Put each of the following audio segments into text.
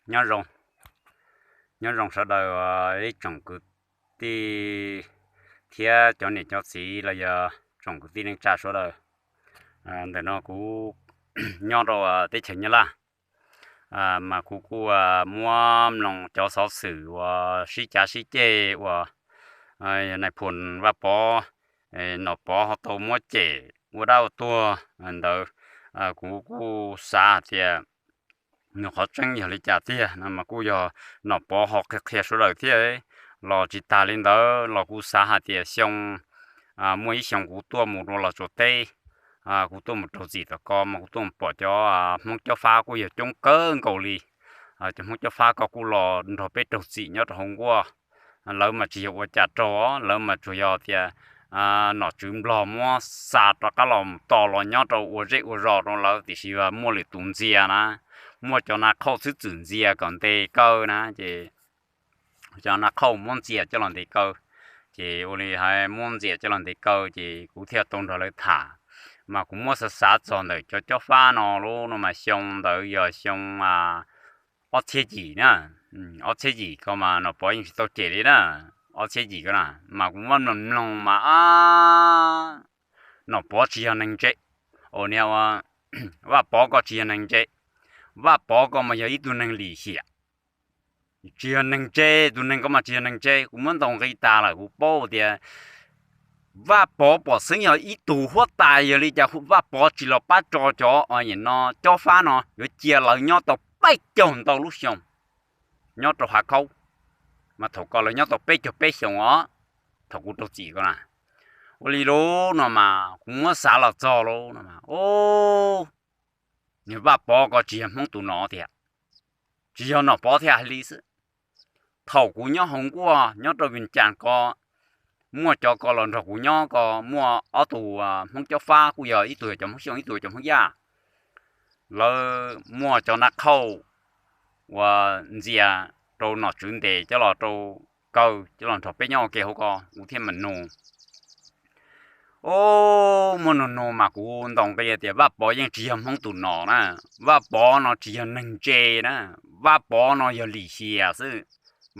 Nyob zoo, nyob zoo sawv daws ib tsoom kwv tij thiab cov niam cov txiv los yog tsoom kwv tij neej tsa sawv daws. Ntawm no kuv nyob rau teb chaws Nyab Laj, mas kuv kuj muab mloog cov xov xwm uas sib cav sib ceg uas nais phoo Vaj Pov, Nom Pov ho tau muab cem ua dab ua tuag ntawd. Kuv kuj xav hais tias nws qhov tseeb yog li cas tiag no mas kuj yog Nom Pov ho qhia qhia sawv daws thiab. Los tsis tas li ntawd los kuv xav hais tias xyoo, muaj ib xyoo kuv tuaj mus rau Los Tsuas teb, kuv tuaj mus raug txim tom ko mas kuv tuaj mus pom cov Hmoob Cob Fab kuj yog coob kawg nkaus li. Cov Hmoob Cob Fab ko kuj los nrog peb raug txim nyob rau hauv nkuaj. Lawv mas tsis yog ua cas raug, lawv mas tsuas yog tias nom tswv Nplog muab xa rov qab los mus tos los nyob rau ua zej ua zos rau lawv, tiam sis muaj lwm tus ntxias na, muaj cov nas khauj xwb txwm ntxias kom ntes kaw na ces cov nas khauj muab ntxias coj los ntes kaw. Ces ua li hais muab ntxias coj los ntes kaw ces kuv thiaj tau nrog lawv tham. Mas kuv muab xav xav txog ntawm cov Cob Fab no lub no mas xyoo ntawd yog xyoo ob txhiab yim na, ob txhiab yim ko mas Nom Pov yeej tsis tau cem li na, ob txhiab yim ko na mas kuv muab mloog mloog mas Nom Pov tsis yog neeg ntse, ua niag Vaj Pov ko tsis yog neeg ntse. Vaj Pov ko mas yog ib tug neeg lim hiam, tsis yog neeg ntse, tus neeg ko mas tsis yog neeg ntse. Kuv muab ntaus nqi tas lawm kuv paub tias Vaj Pov pom xeeb yog ib tug huab tais, yog li cas Vaj Pov tsis los pab tso cov no Cob Fab no, yuav cia lawv nyob tau peb caug ntau lub xyoo nyob rau Hav Khaub. Mas thaum ko lawv nyob tau peb caug peb xyoos os, thaum kuv raug txim ko na. Ua li lub no mas kuv muab xav los txog lub no mas, niag Vaj Pov ko tsis yog Hmoob tus no tiag, tsis yog Nom Pov thiaj hais li xwb. Thaum kuv nyob hauv nkuaj nyob rau Vias Cas ko, muaj cov ko los nrog kuv nyob ko, muaj ob tug Hmoob Cob Fab kuj yog ib tug yog cov Hmoob Xyooj ib tug yog cov Hmoob Yaj. Lawv muaj cov nas khauj uas ntxias rau nom tswv ntes coj los rau kaw coj los nrog peb nyob ua ke hauv ko, kuv thiaj mam nug. Muaj nug nug mas kuv ntaus nqi tias Vaj Pov yeej tsis yog Hmoob tus no na, Vaj Pov no tsis yog neeg ntse na, Vaj Pov no yog lim hiam xwb,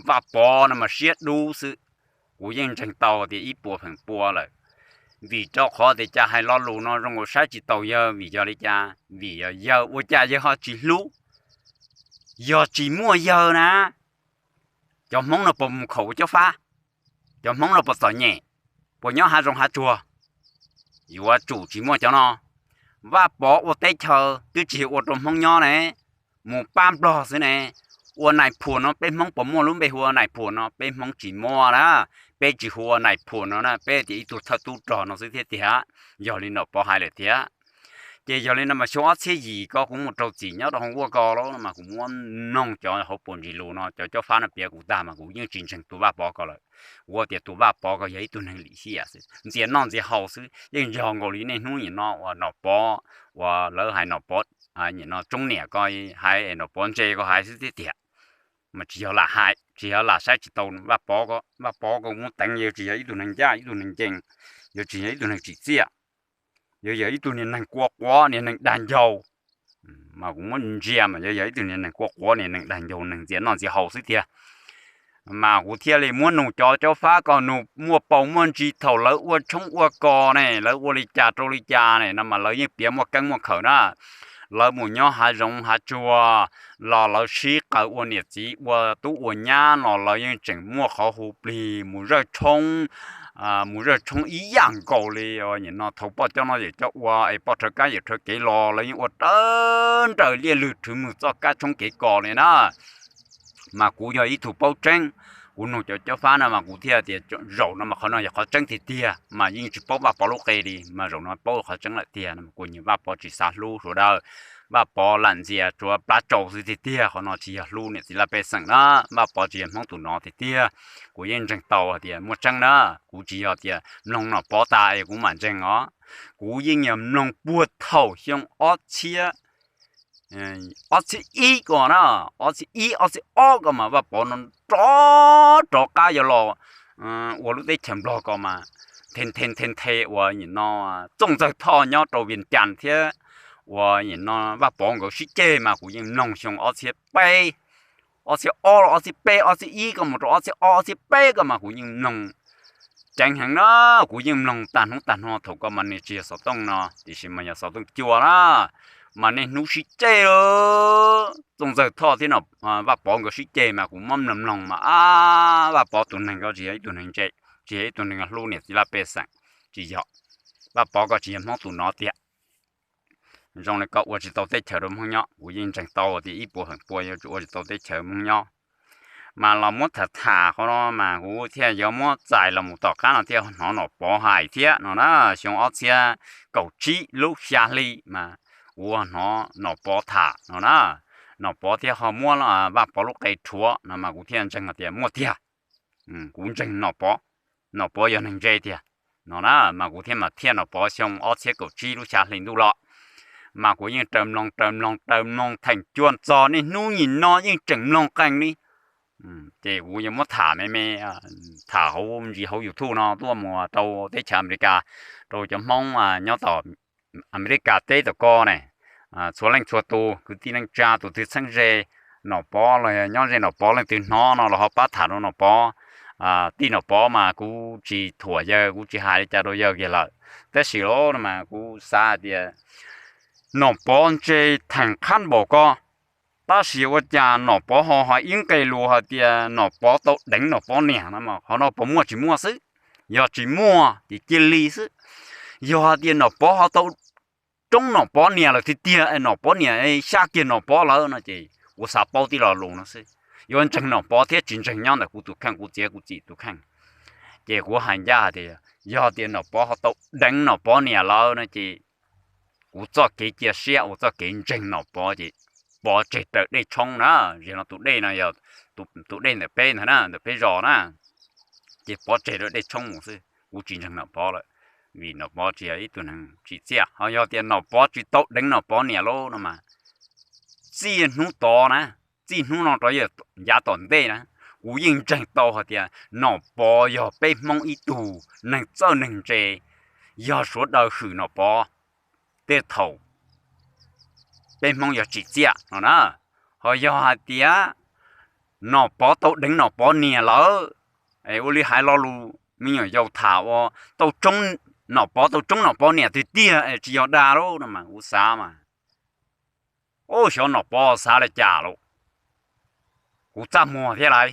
Vaj Pov no mas siab dub xwb. Kuv yeej ntseeg tau tias ib puas feem pua lawm, vim rau qhov tias cas hais lo lus no zoo nkaus saib tsis taus yawg vim yog li cas, vim yog yawg ua cas yawg ho tsis hlub. Yog tsis muaj yawg na, cov Hmoob no puas mus khaum ua Cob Fab? Cov Hmoob no puas txom nyem? Puas nyob hav zoov hav tsuag? Yuav tsum tsis muaj cov no. Vaj Pov ua teb chaws twb tsis yog ua rau Hmoob nyob ne, mus pab Nplog xwb ne. Ua nais phuam no peb Hmoob puas muaj lub npe hu ua nais phuam no? Peb Hmoob tsis muaj na, peb tsis hu ua nais phuam no na, peb tias ib tug thawj tub rog no xwb thiab tiag. Yog li Nom Pov hais lawm tiag. Ces yog li no mas xyoo ob txhiab yim ko kuv mus raug txim nyob rau hauv nkuaj ko lawm no mas kuv muab mloog cov hauv paus ntsis lus no, cov Cob Fab no piav kuv tag mas kuv yeej tsis ntseeg tus Vaj Pov ko lawm. Kuv tias tus Vaj Pov ko yog ib tug neeg lim hiam xwb, ntxias noj ntxias haus xwb, yeej yog nkaus li niaj hnub nim no uas Nom Pov, uas lawv hais Nom Pov, nim no tsoob niam ko hais, Nom Pov ntse ko hais xwb thiab tiag. Mas tsis yog lam hais, tsis yog lam saib tsis taus Vaj Pov ko, Vaj Pov ko muab teev yuav tsis yog ib tug neeg ncaj ib tug neeg ncees, yuav tsis yog ib tug neeg tsim txiaj, yuav yog ib tug niag neeg kua quav niag neeg dag ncaug. Mas kuv muab ntsia mas yuav yog ib tug niag neeg kua quav niag neeg dag ncaug neeg ntxias noj ntxias haus xwb tiag. Mas kuv thiaj li muab nug cov Cob Fab ko, nug muaj paus muaj ntsis thaum lawv ua tshoob ua kos ne, lawv ua li cas rau li cas ne no mas lawv yeej piav muaj keeb muaj khawm na. Lawv mus nyob hav zoov hav tsuag los lawv sib qaws ua niam txiv ua tub ua nyab los lawv yeej tseem muaj qhov hu plig mus zawj tshoob, mus zawj tshoob ib yam nkaus li nim no thaum poj coj noj yawm coj ua es poj rhawv kab yawm rhawv kev los lawv yeej ua raws nraws liaj lwg rhwv mws txoj kab tshoob kev kos li na. Mas kuv yog ib tug paub tseeb, kuv nug cov Cob Fab no mas kuv thiaj tias zaum no mas qhov no yog qhov tseeb tiag tiag, mas yeej tsis paub Vaj Pov lub qe li, mas zaum no paub qhov tseeb lawm tiag no mas kuv nyiam Vaj Pov tsis xav hlub sawv daws. Vaj Pov lam ntxias tsuav plab tsau xwb tiag tiag, qhov no tsis yog hlub niam txiv laj pej xeem na, Vaj Pov tsis yog Hmoob tus no tiag tiag. Kuv yeej ntseeg tau hais tias muaj tseeb na, kuv tsis yog tias mloog Nom Pov tas es kuv mam ntseeg os. Kuv yeej yog mloog puag thaum xyoo ob txhiab, ob txhiab ib ko na, ob txhiab ib ob txhiab ob ko mas Vaj Pov no rov rov qab yuav los ua lub teb chaws Nplog ko mas, the the the the uas nim no Txooj Ntxawg Thoj nyob rau Vias Cas thiab uas nim no Vaj Pov nkawd sib ceg mas kuv yeej mloog xyoo ob txhiab peb, ob txhiab ob los ob txhiab peb, ob txhiab ib koj mus rau ob txhiab ob, ob txhiab peb koj mas kuv yeej mloog ceev heev na. Kuv yeej mloog tag hnub tag hmo thaum koj mas niag tsis yog xov tooj no, tiam sis mas yog xov tooj cua na, mas niaj hnub sib ceg lawm. Txooj Ntxawg Thoj thiab no, Vaj Pov nkawd sib ceg mas kuv muab mloog mloog mas, a, Vaj Pov tus neeg ko tsis yog ib tug neeg ntse, tsis yog ib tug neeg hlub niam txiv laj pej xeem, tsis yog. Vaj Pov ko tsis yog Hmoob tus no tiag. Zoo li koj ua tsis tau teb chaws rau Hmoob nyob, kuv yeej ntseeg tau tias ib puas feem pua yuav tsum ua tsis tau teb chaws Hmoob nyob. Mas los muab tham tham qhov no mas kuv thiaj yuav muab txais los mus tom qab no thiaj hnov Nom Pov hais thiab no na. Xyoo ob txhiab kaum tsib lub xya hli mas kuv hnov Nom Pov tham no na. Nom Pov thiaj ho muab Vaj Pov lub qe rhuav no mas kuv thiaj ntseeg tias muaj tiag. Kuv ntseeg Nom Pov, Nom Pov yog neeg ntse tiag no na. Mas kuv thiaj mam thiaj Nom Pov xyoo ob txhiab kaum tsib lub xya hli ntuj los. Mas kuv yeej raws mloog raws mloog raws mloog theem cua txog niaj hnub nim no yeej tseem mloog qee li. Ces kuv yuav muab tham me me, tham hauv ntsis hauv YouTube no tuaj mus rau teb chaws Amelikas, rau cov Hmoob nyob tom Amelikas teb tom ko ne, txhua leej txhua tus kwv tij neej tsa tus twg txheeb ze Nom Pov los nyob ze Nom Pov leej twg hnov no los ho pab tham rau Nom Pov. Tij Nom Pov mas kuv tsis thuam yawg, kuv tsis hais li cas rau yawg kiag lawm, tab sis los no mas kuv xav hais tias Nom Pov ntse theem qhab npaum ko, tab sis ua cas Nom Pov ho hais ib nqe lus hais tias Nom Pov tau deev Nom Pov niam no mas qhov no puas muaj tsis muaj xwb. Yog tsis muaj ces cia li xwb. Yog hais tias Nom Pov ho tau roob Nom Pov niam lawm tiag tiag es Nom Pov niam xya kiag Nom Pov lawm no ces kuv xav paub tib lo lus no xwb. Yuav ntseeg Nom Pov thiab tsis ntseeg nyob ntawm kuv tus kheej, kuv txiav kuv txim tus kheej. Ces kuv hais ncaj hais tias yog tias Nom Pov ho tau deev Nom Pov niam lawm no ces kuv txoj kev cia siab uas txoj kev ntseeg Nom Pov ces pov tseg raws dej tshoob na. Zem no tus dej no yog tus dej ntawm peb ntag na, ntawm peb zos na, ces pov tseg raws dej tshoob mus xwb, kuv tsis ntseeg Nom Pov lawm, vim Nom Pov tsis yog ib tug neeg tsim txiaj. Ho yog tias Nom Pov tsis tau deev Nom Pov niam lawm no mas txij hnub tod na, txij hnub no rov yav tom ntej na, kuv yeej ntseeg tau hais tias Nom Pov yog peb Hmoob ib tug neeg txawj neeg ntse, yog sawv daws hwm Nom Pov tej thaum peb Hmoob yog tsim txiaj no na. Ho yog hais tias Nom Pov tau deev Nom Pov niam lawm, es ua li hais lo lus me nyuam yaus tham uas tau, Nom Pov tau roob Nom Pov niam tiag tiag es tsis yog dag lawm no mas kuv xav mas, ub, xyov Nom Pov xav li cas lawm, kuv txaj muag thiab lauj.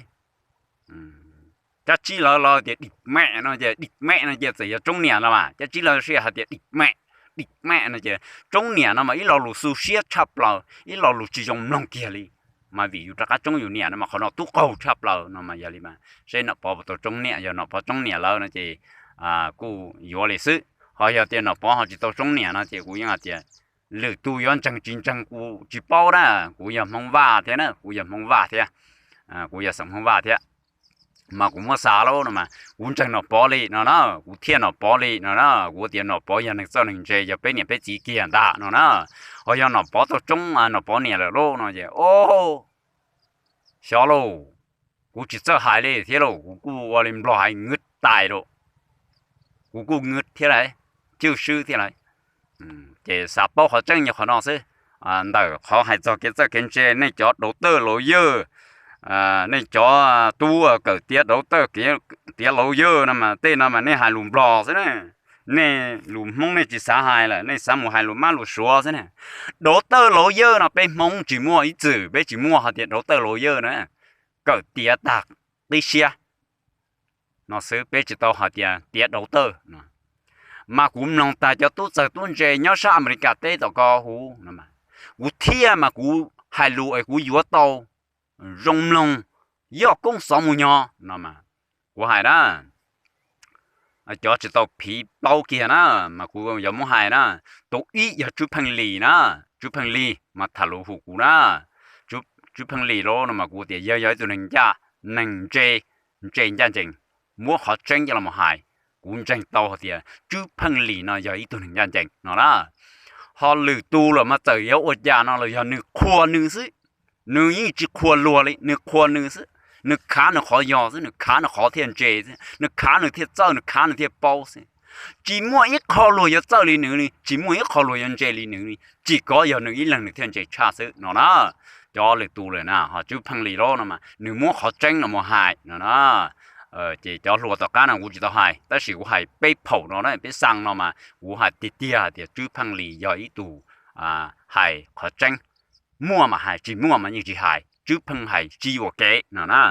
Cab tsib lawv los tias dim mem no ces, dim mem no ces txawm yog roob niam no mas cab tsib lawv sij hais tias dim mem, dim mem no ces roob niam no mas ib lo lus xu siab tshaj plaws, ib lo lus tsis zoo mloog kiag li. Mas vim yus rov qab roob yus niam no mas qhov no tub qaug tshaj plaws no mas yog li mas seb Nom Pov puas tau roob niam, yog Nom Pov roob niam lawm no ces kuj yuav li xwb. Ho yog tias Nom Pov ho tsis tau roob niam no ces kuv yeej hais tias lwm tus yuav ntseeg tsis ntseeg kuv tsis paub na, kuv yog Hmoob Vaj thiab na, kuv yog Hmoob Vaj thiab, kuv yog xeem Hmoob Vaj thiab. Mas kuv muab xav lauj no mas kuv ntseeg Nom Pov li no na, kuv thiaj Nom Pov li no na, kuv tias Nom Pov yog neeg txawj neeg ntse, yog peb niam peb txiv kiag ntag no na. Ho yog Nom Pov tau roob Nom Pov niam lawm lauj no ces, o, xyov lauj, kuv tsis txawj hais li thiab lauj, kuv kuj ua li Nplog hais ngwb tais lauj, kuv kuj ngwb thiab lauj, cwj swb thiab lauj. Ces xav paub qhov tseeb yog qhov no xwb. Ntawm qhov hais txog kev txawj kev ntse, nej cov dauv tawj laus yawg, nej cov tub kawm tiav dauv tawj tiav laus yawg no mas tej no mas nej hais lus Nplog xwb ne. Nej lus Hmoob nej tsis xav hais lawm, nej xav mus hais lus Mab lus Suav xwb ne. Dauv tawj laus yawg no peb Hmoob tsis muaj ib txwm, peb tsis muaj hais tias dauv tawj laus yawg na, kawm tiav tag qib siab no xwb, peb tsis tau hais tias tiav dauv tawj no. Mas kuv mloog tag cov tub txawg tub ntse nyob sab Amelikas teb tom ko huv no, kuv thiaj mas kuv hais lus es kuv yuav tau zoo mloog, yog koob xov mus nyog no mas kuv hais na. Cov tsis tau phiv plaub kiag na, mas kuv yuav muab hais na. Tus ib yog Tswv Pheej Lis na, Tswv Pheej Lis mas tham lus hum kuv na. Tswv Pheej Lis lauj no mas kuv tias yawg yog ib tug neeg ncaj, neeg ntse, ntse ncaj ncees. Muab qhov tseeb coj los hais, kuv ntseeg tau hais tias Tswv Pheej Lis no yog ib tug neeg ncaj ncees no na. Ho lwm tus los mas txawm yuav ua cas no los yog nws qhuas nws xwb, nws yeej tsis qhuas luag li, nws qhuas nws xwb, nws khav nws qhov yog xwb, nws khav nws qhov thiaj ntse xwb, nws khav nws thiaj txawj, nws khav nws thiaj paub xwb. Tsis muaj ib qho luag yuav txawj li nws li, tsis muaj ib qho luag yuav ntse li nws li, tsis kov yog nws ib leeg nws thiaj ntse tshaj xwb no na. Cov lwm tus lawm na, ho Tswv Pheej Lis los no mas nws muab qhov tseeb no mus hais no na. Ces cov hluas tom qab no kuv tsis tau hais, tab sis kuv hais peb phaum no na, peb xaa no mas kuv hais tiag tiag hais tias Tswv Pheej Lis yog ib tug hais qhov tseeb, muaj mas hais, tsis muaj mas yeej tsis hais, Tswv Pheej hais tsis yuam kev no na.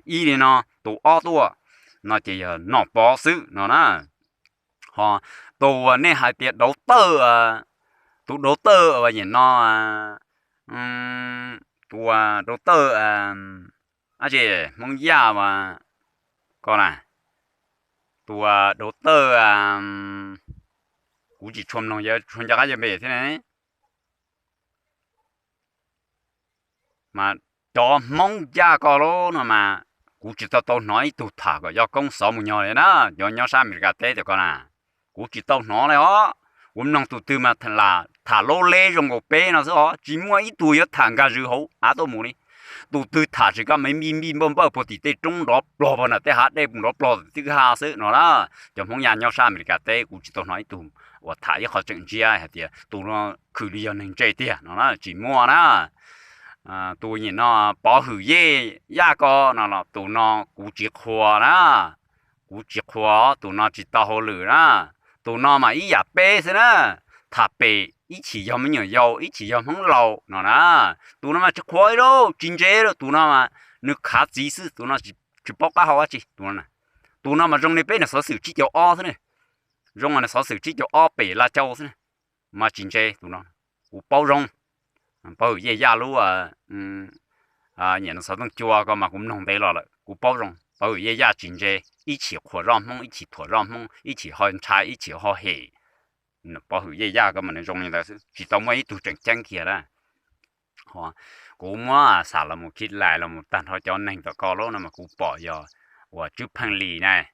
Ib li no, tus ob tuaj no ces yog Nom Pov xwb no na. Ho tus uas nej hais tias dauv tawj, tus dauv tawj uas yam no, tus uas dauv tawj, ab tsi, Hmoob Yaj as, ko na, tus uas dauv tawj, kuv tsis tshua mloog, yuav tshuav nco qab yuav npe thiab ne, mas cov Hmoob Yaj ko los no mas kuv tsis tau tau hnov ib tug tham kom yog koob xov mus nyog li na. Cov nyob sab Amelikas teb tias ko na, kuv tsis tau hnov li os. Kuv mloog tus twg mas tham lub leb zoo nkaus peb no xwb os, tsis muaj ib tug yuav tham nkag zws hauv av tuaj mus li. Tus twg tham tsis kaj me npij npij npawj npawj puag tim tej roob nrov plog puag nram tej hav dej nrov plog twb ha xwb no na. Cov Hmoob Yaj nyob sab Amelikas teb kuv tsis tau hnov ib tug uas tham ib qho tseem ntsiab hais tias tus no khwm li yog neeg ntse tiag no na, tsis muaj na. Tus nyim no Pov Hwm Yej Yaj ko no los tus no kuv tsis qhuas na. Kuv tsis qhuas, tus no tsis tau hauj lwm na. Tus no mas ib yam peb xwb na, tham pem ib chim yog me nyuam yaus ib chim yog Hmoob laus no na. Tus no mas tsis qhuas ib lub tsis ntse lawm, tus no mas nws khav txiv xwb, tus no tsis paub qab hau dab tsi tus no. Tus no mas zoo li peb niag xov xwm tsib caug ob xwb ne, zoo li niag xov xwm tsib caug ob pem Laj Cauj xwb ne, mas tsis ntse tus no. Kuv paub zoo, Pov Hwm Yej Yaj lub, nyam no xov tooj cua ko mas kuv mloog ntev los lawm, kuv paub zoo Pov Hwm Yej Yaj tsis ntse, ib chim qhuas zoj Hmoob, ib chim thuam zoj Hmoob, ib chim ho ntshai ib chim ho hem. Pov Hwm Yej Yaj ko mas nws zoo li ntawd xwb, tsis tau muaj ib tug tseem ceeb kiag na. Kuv muab xam los mus khib lais los mus tag nrho cov neeg tom ko lub no mas kuv pom yog uas Tswv Pheej Lis ne,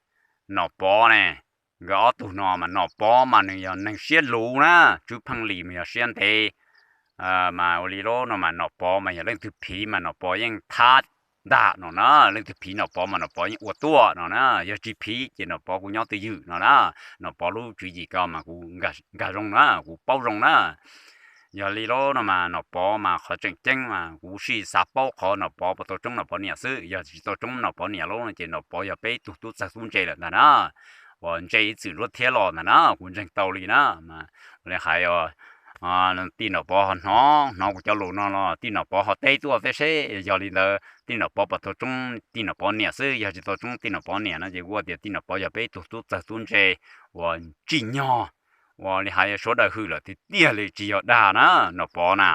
Nom Pov ne, nkawd ob tug no mas Nom Pov mas nws yog neeg siab luv na, Tswv Pheej Lis mas yog siab ntev. Mas ua li lub no mas Nom Pov mas yog leej twg phiv mas Nom Pov yeej thab ntag no na, leej twg phiv Nom Pov mas Nom Pov yeej ua tuaj no na, yog tsis phiv ces Nom Pov kuv nyob twj ywm no na. Nom Pov lub tswv yim ko mas kuv nkag zoo na, kuv paub zoo na. Yog li lub no mas Nom Pov mas qhov tseem ceeb mas kuv sim xav paub qhov Nom Pov puas tau tsoob Nom Pov niam xwb, yog tsis tau tsoob Nom Pov niam lub no ces Nom Pov yog peb ib tug tub txawg tub ntse lawm ntag na, uas ntse ib txwm luab thiab los ntag na, kuv ntseeg tau li na. Mas ua li hais tij Nom Pov ho hnov hnov kuv cov lus no los tij Nom Pov ho teb tuaj thiab seb yog li ntawd tij Nom Pov puas tau tsoob tij Nom Pov niam xwb, yog tsis tau tsoob tij Nom Pov niam no ces kuv tias tij Nom Pov yog peb ib tug tub txawg tub ntse uas tsim nyog, ua li hais suav daws hwm lawm tiag tiag li tsis yog dag na, Nom Pov na.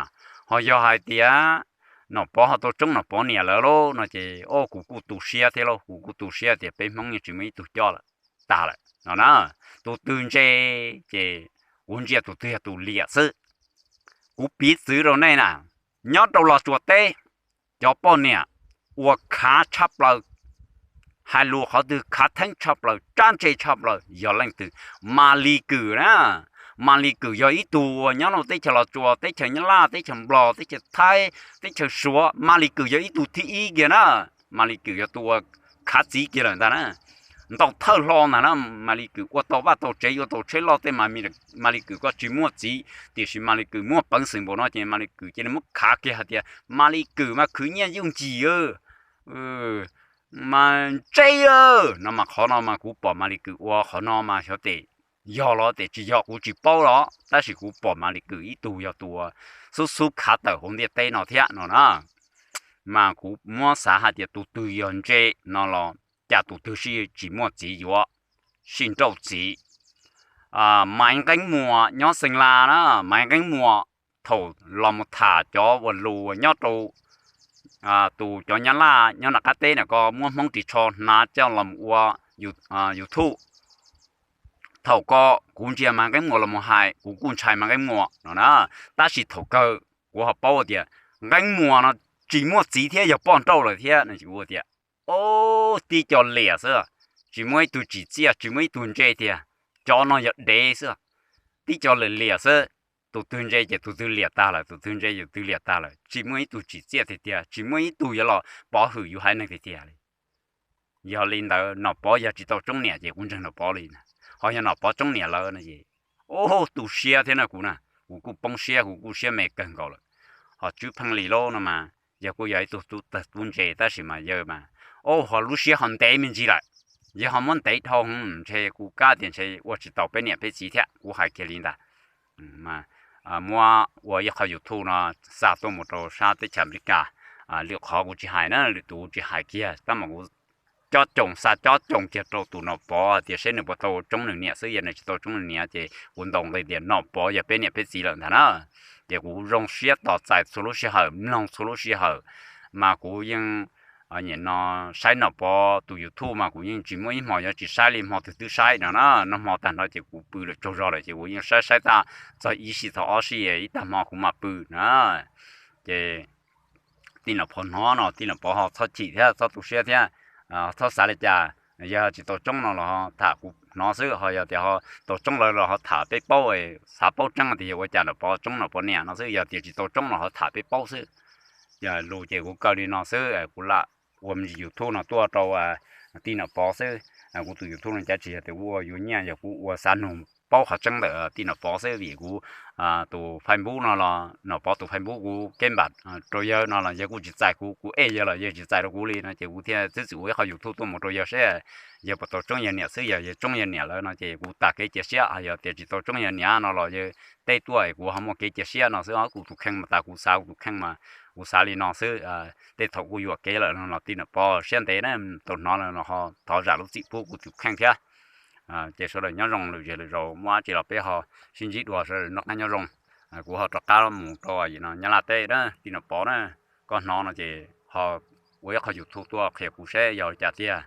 Ho yog hais tias Nom Pov ho tau tsoob Nom Pov niam lawm lauj no ces o kuv kuj tu siab thiab lauj, kuv kuj tu siab tias peb Hmoob yeej tsis muaj ib tug coj lawm, tag lawm no na. Tus twg ntse ces kuv ntsia tus twg yog tus liam xwb. Kuv piv txwv rau nej na, nyob rau Los Tsuas teb, cov poj niam uas khav tshaj plaws, hais lus qhov twg khav theeb tshaj plaws, tsab ntse tshaj plaws yog leej twg? Mas Lis Kwm na. Mas Lis Kwm yog ib tug uas nyob rau teb chaws Los Tsuas, teb chaws Nyab Laj, teb chaws Nplog, teb chaws Thaib, teb chaws Suav, Mas Lis Kwm yog ib tug thib ib kiag na. Mas Lis Kwm yog tus uas khav txiv kiag lawm ntag na. Ntau thawj hlo ntag na, Mas Lis Kwm ua tau vaj tau tsev, ua tau tsheb loj tej mas, Mas Lis Kwm ko tsis muaj txiv tiam sis Mas Lis Kwm muaj peev xwm npaum no ces Mas Lis Kwm cia li muab khav kiag hais tias Mas Lis Kwm mas khwv nyiaj yooj yim mas ntse no mas qhov no mas kuv pom Mas Lis Kwm ua qhov no mas xyov tes yog los tes tsis yog kuv tsis paub los, tab sis kuv pom Mas Lis Kwm ib tug yog tus xub xub khav tawm hauv ntiaj teb no thiab no na. Mas kuv muab xav hais tias tus twg yog ntse no los cas tus twg sij tsis muaj txiv yuav, sij nrauj txiv. Maiv Nqeeb Muas nyob Xeev Las na, Maiv Nqeeb Muas thaum los mus tham cov uas lus nyob rau tus cov Nyab Laj nyob nram qab teb na ko muab Hmoob ris tsho hnav coj los ua YouTube. Thaum ko kuv ntsia Maiv Nqeeb Muas los mus hais kuv kuj ntshai Maiv Nqeeb Muas no na, tab sis thaum kawg kuv ho paub tias Nqeeb Muas no tsis muaj txiv thiab yog poj nrauj lawm thiab no ces kuv tias o, tib co liam xwb, tsis muaj ib tug tsim txiaj tsis muaj ib tug ntse tiag, cov no yog dev xwb, tib co liam liam xwb. Tus twg ntse ces tus twg liam tag lawm, tus twg ntse tus twg liam tag lawm, tsis muaj ib tug tsim txiaj tiag tiag, tsis muaj ib tug yuav los pov hwm yus haiv neeg tiag tiag li. Yog li ntawd Nom Pov yog tsis tau tsoob niam ces kuv ntseeg Nom Pov li na. ho yog Nom Pov tsoob niam lawm no ces, ub, tu siab thiab na kuv na, kuv kuj poob siab, kuv kuj siab me kawg nkaus lawm. Ho Tswb Pheej Lis lauj no mas yawg kuj yog ib tug tub tawg tub ntse tab sis mas yawg mas, ub, ho lub siab ho ntev me ntsis lawm, yawg ho muab ntev dhau, ntshe kuv kab tias ntshe ua tsis tau peb niam peb txiv thiab, kuv hais kiag li ntag. Mas muab ua ib qho YouTube no xa tuaj mus rau sab teb chaws Amelikas, lwm qhov kuv tsis hais na, lwm tus kuv tsis hais kiag, tab mas kuv cob coos, xa cob coos kiag rau tus Nom Pov tias seb nws puas tau tsoob nws niam xwb, yog nws tsis tau tsoob nws niam ces kuv ntaus nqi tias Nom Pov yog peb niam peb txiv lawm ntag na. Ces kuv zoo siab tos txais txhua lub sij hawm, mloog txhua lub sij hawm, mas kuv yeej nim no saib Nom Pov tus YouTube mas kuv yeej tsis muaj ib hmo yuav tsis saib li, hmo twg twb saib no na. Nag hmo tag nrho ces kuv pw lawm tsaug zog lawm ces kuv yeej saib saib tag txog ib sij txog ob sij, ib tag hmo kuv mam pw na. Ces tij Nom Pov hnov no tij Nom Pov ho txhob chim thiab txhob tu siab thiab, txhob xav li cas. Yog tsis tau tsoob no los ho tham kuv hnov xwb, ho yog tias ho tau tsoob lawm los ho tham peb paub, xav paub tseeb tias yog ua cas Nom Pov tsoob Nom Pov niam no xwb, yog tias tsis tau tsoob los ho tham peb paub xwb. Lus ces kuv kaw li no xwb, kuv lam ua YouTube no tuaj rau tij Nom Pov xwb. Kuv tus YouTube no cav tsis yog tias kuv ua yuav nyiaj, yog kuv ua xav nug paub qhov tseeb ntawm tij Nom Pov xwb, vim kuv tus Facebook no los Nom Pov tus Facebook kuv keb npam rau yawg no los yawg kuj tsis txais kuv, kuv ej yawg los yawg tsis txais rau kuv li no ces kuv thiaj txwb txwm ua ib qho YouTube tuaj mus rau yawg seb yawg puas tau tsoob yawg niam xwb, yog yawg tsoob yawg niam lawm no ces kuv tas kev cia siab, yog tias tsis tau tsoob yawg niam no los yawg teb tuaj kuv ho muaj kev cia siab no xwb. Kuv tus kheej mas tas kuv xav kuv tus kheej mas kuv xav li no xwb. Tej thaum kuj yuam kev lawm no los tij Nom Pov siab ntev na, tau hnov los ho thov zam lub txim pub kuv tus kheej thiab. Ces sawv daws nyob zoo, lwm zej lwm zaus muaj dab tsi los peb ho sib ntsib dua, sawv daws noj qab nyob zoo. Kuv ho rov qab mus rau Nyab Laj teb na, tij Nom Pov na, koj hnov no ces ho ua ib qho YouTube tuaj qhia kuv seb yog li cas tiag.